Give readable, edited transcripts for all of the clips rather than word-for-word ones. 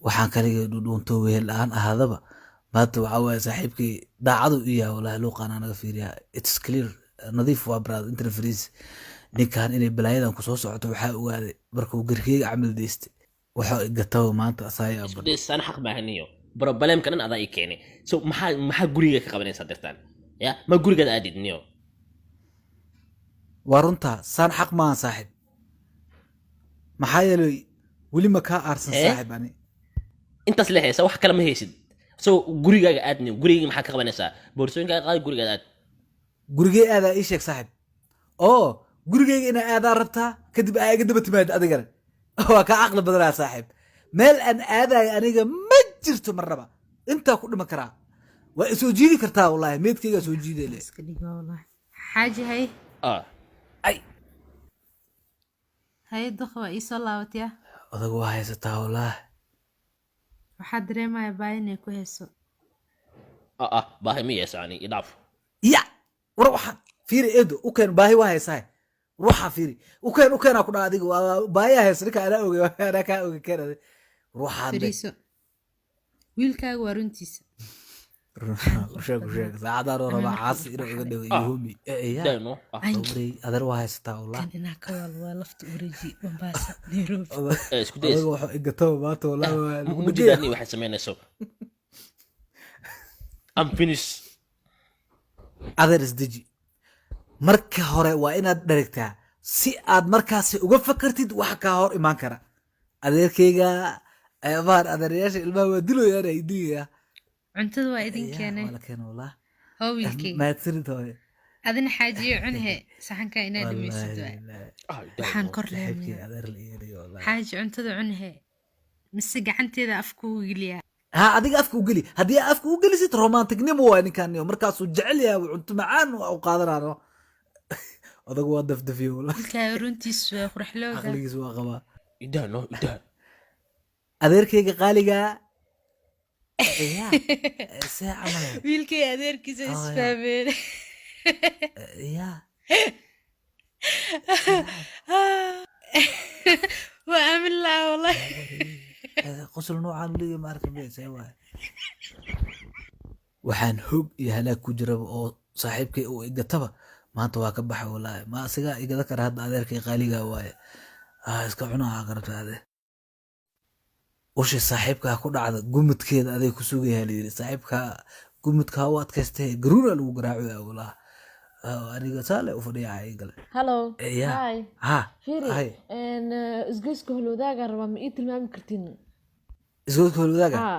Waxaan kaligay dhudhuunto wehel la-aan ahaadaba, maanta waxaa waaye saaxiibkii daacadu u yahay. Wallahi luuqaan naga fiiriyaa, it's clear, nadiif waa, brother. Intana fariis ninkan inay balaayadan kusoo socoto waxaa ogaaday markuu garkeyga camal deystay. Waxaa igataba maanta asaaya. Isku day, sana xaq baahaniyo problemka dhan adaa ii keenay. So maxaa guriga ka qabanaysaa dirtaan ya? Ma gurigaad aadid niyo? Waa runtaa, saan xaq maahan, saaxiib. Maxaa yeelay weli ma kaa aarsan. Eh? Saaxiib, ani Intaas la haysa, wax kale ma haysid. So gurigaaga aad niyo. Gurigayga maxaa ka qabanaysaa? Boorsooyinkaaga qaad, gurigaad aad. Gurigee aadaa? Ii sheeg, saaxiib. Oo gurigeyga inaa aadaa rabtaa, kadib aa iga daba timaad. Adigana waa kaa caqli badanaa, saaxiib. Meel aan aadayo aniga ma jirto marnaba. Intaa ku dhiman karaa, waa isoo jiidi kartaa. Wallaahi meedkaygaa soo jiidele. Iska dhigo wallahi, xaaji. Hay. Ah. Ay. Hay, duqa, waa iisoo laabataya. Odaga waa haysataa, wallaahi. Waxaa dareemaya baahi inay ku hayso. Ah ah, baahi ma yeeso ani, idhaaf. Ya, war waxaan fiiri, eedo, u keen. Baahi waa haysahay. War waxaa fiiri, u keen, u keenaa ku dhaa. Adiga waa baahiyaa haysa ninka, anaa ogey, anaa kaa ogey. Keen adi. War waxaan de Fariiso, wiilkaaga waa runtiisa. U sheeg, u sheeg. Saacadaan oo rabaa caasi inuu iga dhigo iyo homi ya. Dayno ah. Ay. Waray, adeer, waa haysataa, wallah. Kan inaa ka waal waa lafta ureji Mombasa, Nairobi. Eh, isku days. Odaga wuxuu igataba maanta, wallah, waa lagu dhigaya. Mujidaani waxay samaynayso. I'm finished. Adeer, isdeji. Marka hore waa inaad dherigtaa si aad markaasi uga fakartid waxa kaa hor imaan kara. Adeerkayga maar adeerayaasha ilmaha waa diloyaan, ay digaya. Cuntada waa idin keenay. Waa la keena, wallah. Hoo, wiilkayga. Mahadsanid, hooye. Adina, xaajiyo, cunhe saxanka inaa dhamaysid waay. Wallaahi. Ah. Waxaan kor Saaxiibkii leemaya. adeer la yeerayo, wallahi. Xaaji, cuntada cunhe mise gacanteeda afka ugu geliyaa? Ha, adiga afka u geli. Haddii aad afka u gelisid, romanticnimo waa ninkan. Markaasuu jecel yahay cunto macaan u qaadanaano. Odagu waa dafdafiyo, wallah. Wiilkaaga runtiisu waa quraxlooga. Caqligiis waa qabaa. Idano idan. Adeerkayga qaaliga ya see camal. Wiilkay adeerkiisa Oh, yeah. isfahmeen. Ya. Waa aamin lahaa, wallahi. Qosol noocaan weliga ma arkin be. See waay? Waxaan hog iyo halaag ku jiraba oo saaxiibkay uu igataba maanta waa ka baxa, wallaahi. Ma asigaa igada kara hadda? Adeerkay qaaliga waaye. Ah, iska cunaha karabta ade. Ushi saaxiibkaa ku dhacda gumudkeeda aday ku sugayaa la yiri. Saaxiibkaa gumudkaa u adkaystay, garuura lagu garaacoya, wallah. Aniga saale u fadhiya ay gale. Hello. Ya. Hi. Ha. Fiiri. Hi. Isgoyska Holwadaaga rabaa, ma ii tilmaami kartiin? Isgoyska Holwadaaga? Ha.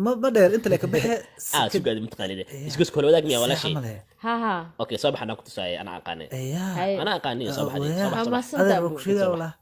Ma dheer, inta le ka baxe. Ah, sugaadi mataqaanide isgoyska Holwadaag miya, walaashay? Camal he. Ha. Okay, soo bax, anaa ku tusaaya, anaa aqaane. Ya. Hay. Anaa aqaaniyo, soo baxday. Soo bax. Waa Soo bax. mahadsantahay, Adeer, waa abu. ku sheegaa, Soo bax. wallah,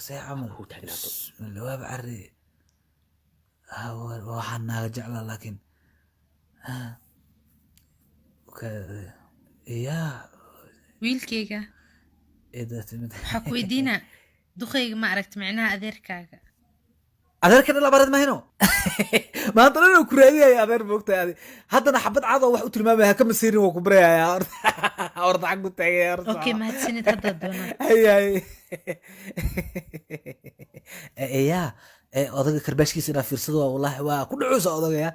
see camal. Ku taagnaato. Bismillah, waaba carri. Waxaan naaga jeclaa, laakiin ya. Wiilkayga. Eedaa timid. Waxaa ku weydiinaa, duqayga ma aragta, micnaha adeerkaaga? Adeerka dhal abareed mahino. Maanta dhan uu ku raadiyaya adeer, moogtahay adi. Haddana xabad cad oo wax u tilmaamaya ha ka masiirin, waa ku barayaya. Horta xag ku taagaya, horta. Okay, mahadsanid, hadda doonaa. Hay hay ya, odaga karbaashkiisa inaa fiirsado waa, wallahi waa ku dhacuusa odagaya.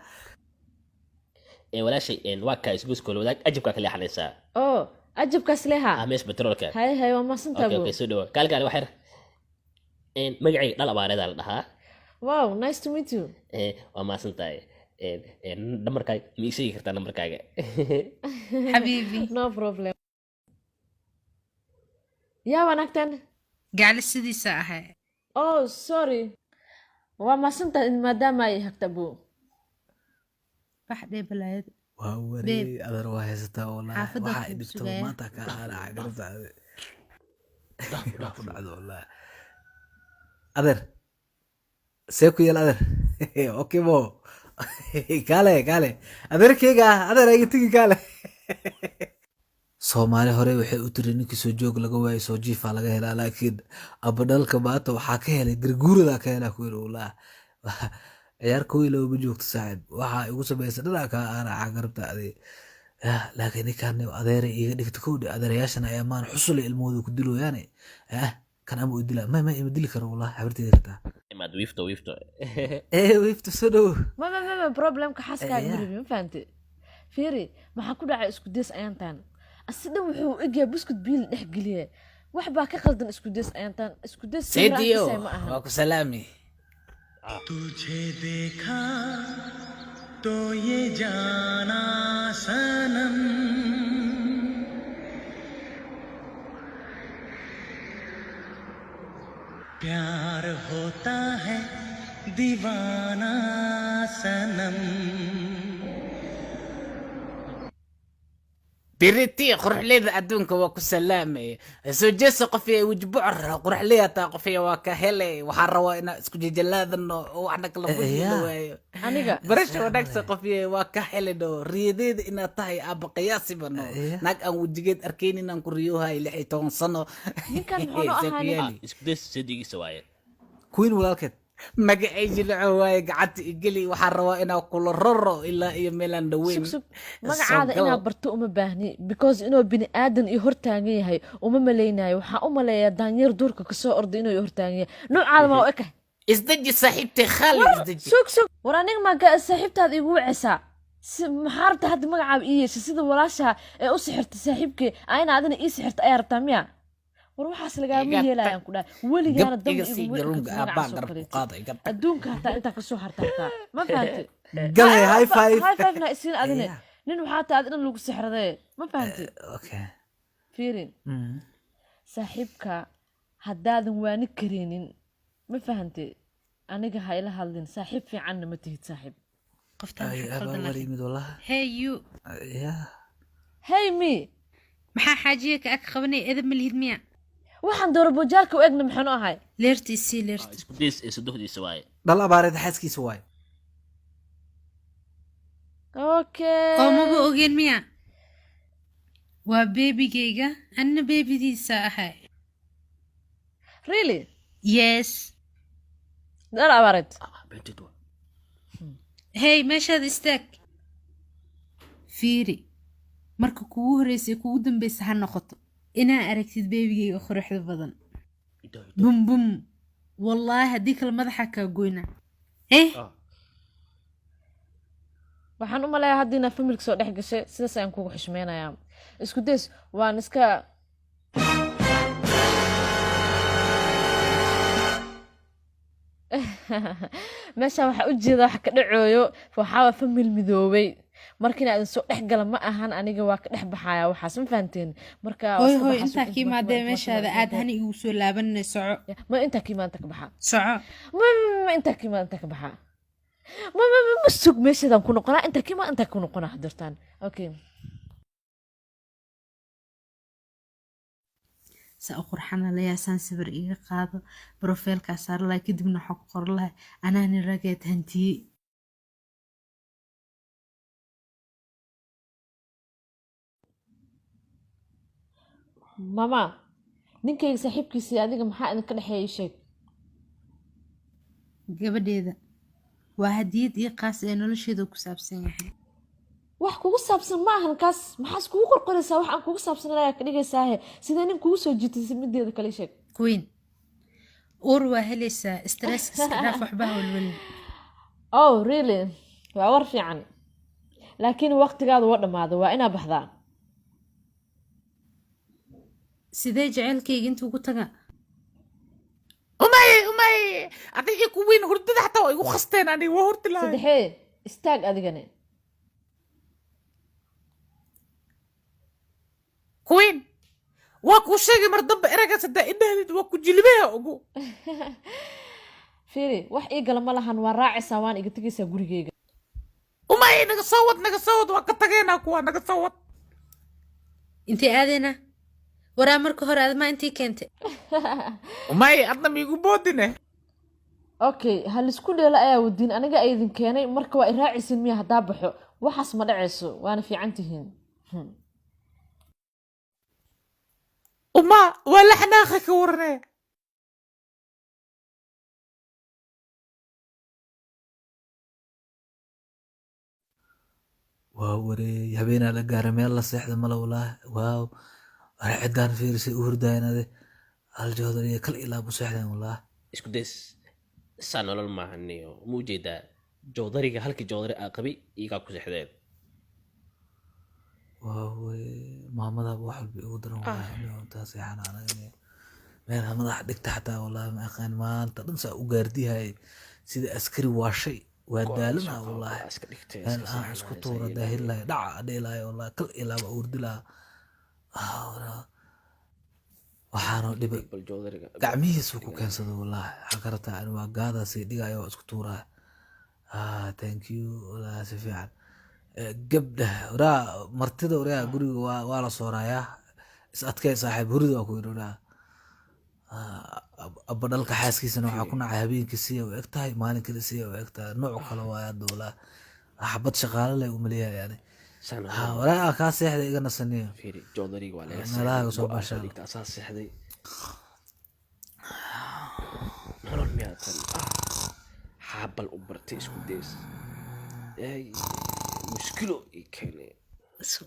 Walaashay, waa kaa isgoyska Holwadaag, ajabkaa ka leexanaysaa. Oh, ajabkaas leha. Ah, meesha petroolka. Hay hay, waa mahadsantahay, Okay. abu. Okay, soo dhawa, kaal kaal, wax yar. Magacayga dhal abaareedaa la dhahaa. Wow, nice to meet you. Waa mahadsan tahay. Nambarkaaga ma ii sheegi kartaa, nambarkaaga? Xabiibi. No problem. Yaa wanaagtan? Gacli sidiisa ahay. Oh, sorry. Waa mahadsantahay maadaama ay hagta, abu. Bax dhee balaayada. Waa wareey, adeer, waa haysataa, wallahi. Xaafadda Waxaa kugu idhibtaba sugaya. maanta ka aaraca garabta ade ku dhacdo, wallahi. Adeer, see ku yeel, adeer? Okay bo, kaale kaale, adeerkeyga ah. Adeer, iga tegi, kaale. Soomaali hore waxay u tiri, ninkii soo joog laga waayo soo jiifaa laga helaa. Laakiin abadhalka maanta waxaa ka helay garguurada ka helaa ku yiri, wallahi. Ciyaar kow iyo laba ma joogto, saaxiib. Waxaa igu samaysa dhinaca kaa aaraca garabta adi. Laakiin ninkan adeeray iiga dhigta kowdhi. Adeerayaashana ay amaan xusule ilmahooda ku diloyaane. Kan ama u dilaa, ma ima dili karo wallahi, habarteeda rataa. Imaad wiifto, wiifto. Ee, wiifto, soo dhow. Ma problemka xaaskaaga Eh, ma rabin, ma fahante? Fiiri, maxaa ku dhacay Isku Days ayaantaan? Asi dhan wuxuu u egyahay buskud biyo la dhex geliye. Wax baa ka qaldan Isku Days ayaantaan. Isku Days Sediyo. sawir ma ahan. Waa ku salaami. तुझे देखा तो ये जाना सनम, प्यार होता है दीवाना सनम। Biriti quruxleyda adduunka, waa ku salaamay. Soo jeesa qofiya, weji bucr quruxleya taa qofiya, waa ka helay. Waxaan rabaa inaan isku jejelaadano oo waxna kala fujino waayo. Aniga Barasha wanaagsan qofiya, waa ka helino riyadeeda inaad tahay aaba qiyaasibano. Naag aan wejigeed arkayn inaan ku riyoohay 16 sano. Ninkan muxuu noo See ku ahaa nin? yaali? Isku Days sedigiisa waaye. Queen walaalkeed magacay jilaco waaye, gacanta igeli. Waxaan rabaa inaan kula roro ilaa iyo meelaan dhaweyn. Sug, sug, magacaada Soo gal. Inaad barto uma baahni, because inuu bini aadan iyo hortaagan yahay uma malaynayo. Waxaa u maleeyaa daanyeer duurka kasoo orday inuu hortaagan yahay. Noocaada maa u ekahay? Isdeji saaxiibtay khaali, isdeji. Sug, sug, war aniga maa saaxiibtaada igu wacaysaa? Si maxaa rabtaa hadda? Magacaaba ii yeeshay sida walaasha ee u sixirta saaxiibkee ayna adina ii sixirta ayaa rabtaa miya? War waxaas lagaama Iga tag. yeelayaan ku dhahay. Weligaana Gab dambe iga sii iguma wici garuunka kartid aabbaa magacaas oo garab ku kaleeto. qaada, iga tag. Adduunka hataa intaa kasoo harta hataa ma fahantay? Galay, high five. High five na isiin adine. Nin waxaa taa adina lagu sixradee, ma fahantay? Okay. Fiirin, saaxiibka haddaadan waani kareenin, ma fahantay, aniga ha ila hadlin. Saaxiib fiicanna ma tihid, saaxiib. Qoftaan Ay, maxaa abaa qaldan war laakiin? yimid wallahi. Hey you. Ya. Hey me. Maxaa xaajiya ka ag qabanaya? Edab ma lihid miya? Waxaan doorabojaalka u egna maxaanu ahay? Leerta isii, leerta. Isku Days ee sadohdiisa waaye. Dhal abaareed xaaskiisa waaye. Okay. Oo maba ogeen miya? Waa beebigayga, anna beebidiisa ahay. Really? Yes. Dhal abaareed. Beenteed waa. Hey, meeshaad istaag. Fiiri, marka kugu horreysay kugu dambeysa ha noqoto inaa aragtid beebigayga quruxda badan. Ido, ido. Bum bum, wallaahi haddii kale madaxa kaa goyna eh. Waxaan u maleeyaa haddii inaa familka soo dhex gashay, sidaas ayaan kugu xushmeynayaa. Isku Days waan iska meeshaan waxaa u jeeda wax ka dhacooyo. Waxaa famil midoobay, marka inaa idin soo dhex gala ma ahan. Aniga waa ka dhex baxaya waxaas, ma fahanteen? Marka waa Hoy iska hoy baxaa, intaa suuq ka imaadee inta meeshaada aad hani igu soo laabanay. Soco. Ma intaa ka imaada ka baxaa? Soco. Ma intaa ka imaada intaa ka baxaa? Ma sug, meeshaadaan ku noqonaa. Intaa ka imaada intaa ku noqonaa hadirtaan. Okay. Saa u qurxana layaa, saan sawir iga qaado, profile-kaa saar lahay, kadibna waxaa ku qoran lahay anaani rageed hantiyey. Mama, ninkayga saaxiibkiisii adiga maxaa idinka dhexeeya? Ii sheeg. Gabadheeda waa hadiyad ii qaas ee nolosheeda ku saabsan yahay. Wax kugu saabsan ma ahan kaas. Maxaas kugu qorqoraysaa? Wax aan kugu saabsan ayaa ka dhigaysaahe. Sidee nin kugu soo jiitay? Mideeda kale ii sheeg. Queen, uur waa helaysaa. Stresska iska dhaaf, waxba hawlwelin. Oh really? Waa war fiican, laakiin waqtigaadu waa dhammaaday. Waa inaa baxdaa. Sidee jaceylkayga intuu ku taga? Umay, umay, adiga ku weyn hurdada xataa waa igu khasteen. Aniga waa hurdi lahay. Saddexee, istaag adigane. Queen, waa kuu sheegay, mar dambe eragaas haddaa idhahdid waa ku jilibaha ogo. Fiiri, wax ii gala ma lahan. Waa raacaysaa, waan iga tegaysaa gurigeyga. Umay, naga soo wad, naga soo wad, waa ka tageenaa kuwa, naga soo wad. Intee aadayna? Waraa, marka hore admaa intii keentay. Umay, adna miigu boodine. Okay, ha lisku dheelo ayaa wadiin. Aniga ay idin keenay, marka waa i raacaysin miya? Haddaa baxo waxaas ma dhacayso, waana fiican tihiin. Uma waa la xanaaqay, ka warane. Waa wareey, habeenaa la gaara, meel la seexda mala walaahi. Waaw, ware, ciddaan fiirisay u hurdayanade. Hal joodariya kal ilaa bu seexdeen wallah. Isku days, saa nolol maaha niyo. Ma ujeedaa joodariga? Halkii joodari aa qabay iyagaa ku seexdeen. Waawey, maamadaaba wax walba igu daran wallahi. Anigo intaa seexana anaga meel madaxa dhigta xataa wallahi ma aqaan. Maanta dhan saa u gaardiyahay sida askari waashay, waa daalana wallahi. Iska dhigtay. Meel aan isku tuura daahir lahay, dhaca dhihi lahay wallahi, kal ilaaba urdi lahaa. Waxaanoo dhibay Bal joodariga gacmihiisu ku keensado wallahi. Waxaa ka rabtaa ani waa gaadaasii dhigayo, waa isku tuuraa. Ah, thank you wallahi, si fiican. Gabdha waraa martida, waraa guriga waa la soorayaa. Is adkee saaxiib, hurida waa ku yidhi waraa. Abba dhalka xaaskiisana waxaa ku nacay habeenkii siya u eg tahay, maalinkii siya u eg tahay, nooc kale waaya hadda wallahi. Xabad shaqaale leh umaleeyahay yani. Saa nolol. Ha waraa, kaa seexda, iga nasaniyo. Fiiri, joodariga waa laga Meelaha seexday. soo Go-aa soo baashaan. dhigta, asaa seexday. Nolol miyaa tan? Xaabal u bartay isku days. Ay, mushkilo ii keenay.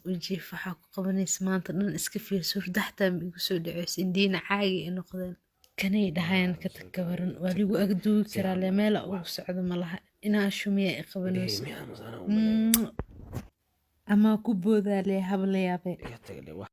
U jiif, waxaa ku qabanaysa maanta dhan iska fiirso, hurdo xataa ma igu soo dhaceyso, indiina caagi ay noqdeen. Kanay dhahayaan ka tag, kabaran waa lagu agduugi karaa lee, meela ugu socdo malaha, inaa shumiya i qabanayso. Miyaa masana u malay Amaa ku boodaa lee, haba la yaabee. Iga tagle wax.